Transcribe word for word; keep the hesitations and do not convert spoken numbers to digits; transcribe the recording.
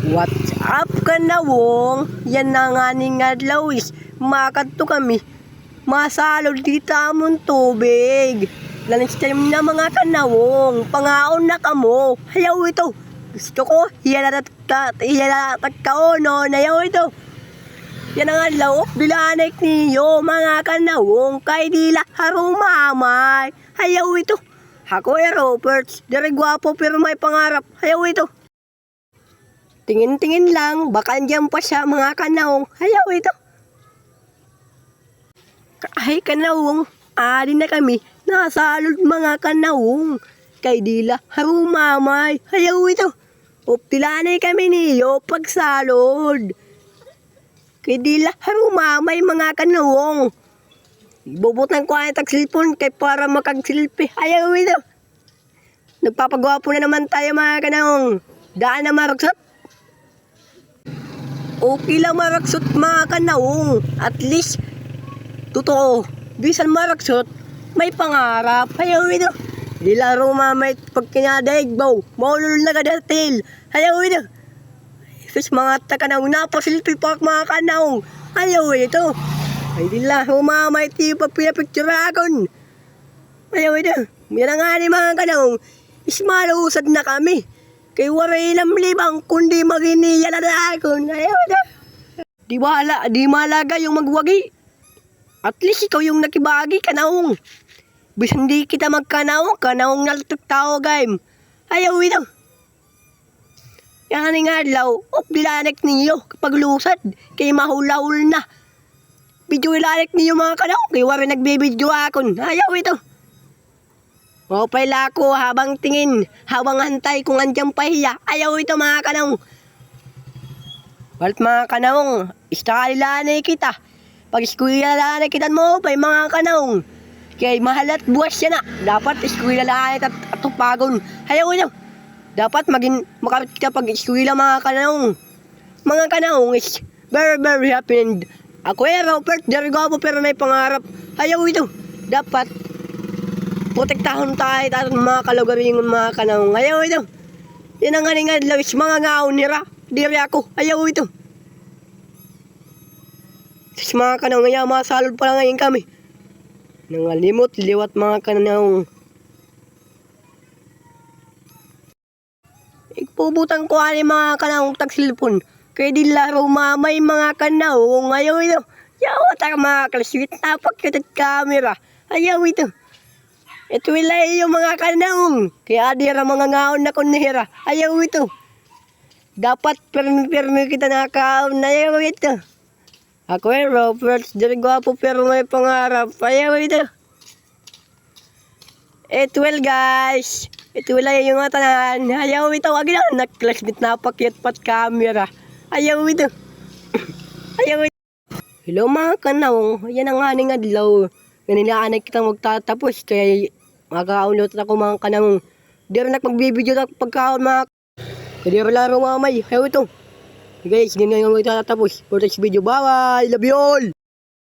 What's up, kanawong? Yana ngani nga adlaw is makadto kami. Masalod kita amon tubig. Lunch time na, mga kanawong. Pangaon na kamo. Hayaw ito. Gusto ko, hiya na tat-, hiya na tagkaonon. Hayaw ito. Yana nga adlaw, op, dilanek niyo, mga kanawong. Kay dila harumamay. Hayaw ito. Ako, eh, Robert. Diri gwapo, pero may pangarap. Hayaw ito. Tingin-tingin lang, baka andiyan pa siya, mga kanawong. Hayaw ito. Ka-, ay, kanawong, adi na kami. Nasalod, mga kanawong. Kay dila harumamay. Hayaw ito. Uptilanay kami niyo pagsalod. Kay dila harumamay, mga kanawong. Ibubutang ko ay tag cellphone kay para makag-selfie. Hayaw ito. Nagpapagwapo na naman tayo, mga kanawong. Daan na maragsot. Okay lang maragsot, mga kanawong. At least, totoo. Bisan maragsot, may pangarap. Hayaw ito. Dila harumamay pag kinadaig baw. Maulol na kadatil. Hayaw ito. Sus, mga takanawong, napasilpi pa ak, mga kanawong. Hayaw ito. Ay, dila harumamay tiyo pag pinapicture akon. Ayaw ito. Yana ngani, mga kanawong, is malusad na kami. Kay waray lamlibang kundi maginiya na akon. Ayaw ito. Di bahala, di malaga yung magwagi. At least ikaw yung nakibagi, kanawong. Bisan di kita magkanawong, kanawong na tao game. Ayaw ito. Yana ngani nga adlaw, op, dilanek niyo, kapaglusad, kay mahulahul na. Video ilanek niyo, mga kanawong, kay waray nagbibidyo akon. Ayaw ito. Maupay la ako habang tingin, habang hantay kung andiyan pa hiya. Ayaw ito, mga kanawong. Waray, mga kanawong, istakali la anay kita. Pag-eskwela la anay kita maupay, mga kanawong. Kay mahalat buwas yana. Dapat eskwela la anay tat-, atupagon. Ayaw ito. Dapat magin-, makarot kita pag-eskwela, mga kanawong. Mga kanawong is very, very happy and ako, eh, Robert, diri gwapo, pero may pangarap. Ayaw ito. Dapat protektahon tayo, tayo mga kalugaringon, mga kanawong. Ayaw ito. Yana ngani nga adlaw is mga ngaon nira. Diri ako. Ayaw ito. Sus, mga kanawong, yana, masalod pa la ngay-an kami. Nangalimot liwat, mga kanawong. Igbubutang ko anay, mga kanawong, tag cellphone. Kay dila harumamay, mga kanawong, ayaw ito. Yawa ta, mga classmate, napakyat it camera. Ayaw ito. Ito ila iyo, mga kanawong. Kay adi hira mangangaon na kon hira. Ayaw ito. Dapat pirmi-pirmi kita nakaon. Ayaw ito. Ako, eh, Robert, diri gwapo, pero may pangarap. Ayaw ito. It well, guys. It well ay yung tanan. Ayaw ito. Agi na, nag-classmate, napakyat pa it camera. Ayaw ito. Ayaw ito. Hello, mga kanawong. Yana ngani nga adlaw. Ngani la anay kita magtatapos. Kay makaunlot ako, mga kanawong. Diri na ak magbibidyo ta pagkaon, mga Kay diri la harumamay. Ayaw ito. Guys, ngani nga magtatapos. For this video, bye-bye. Love you all.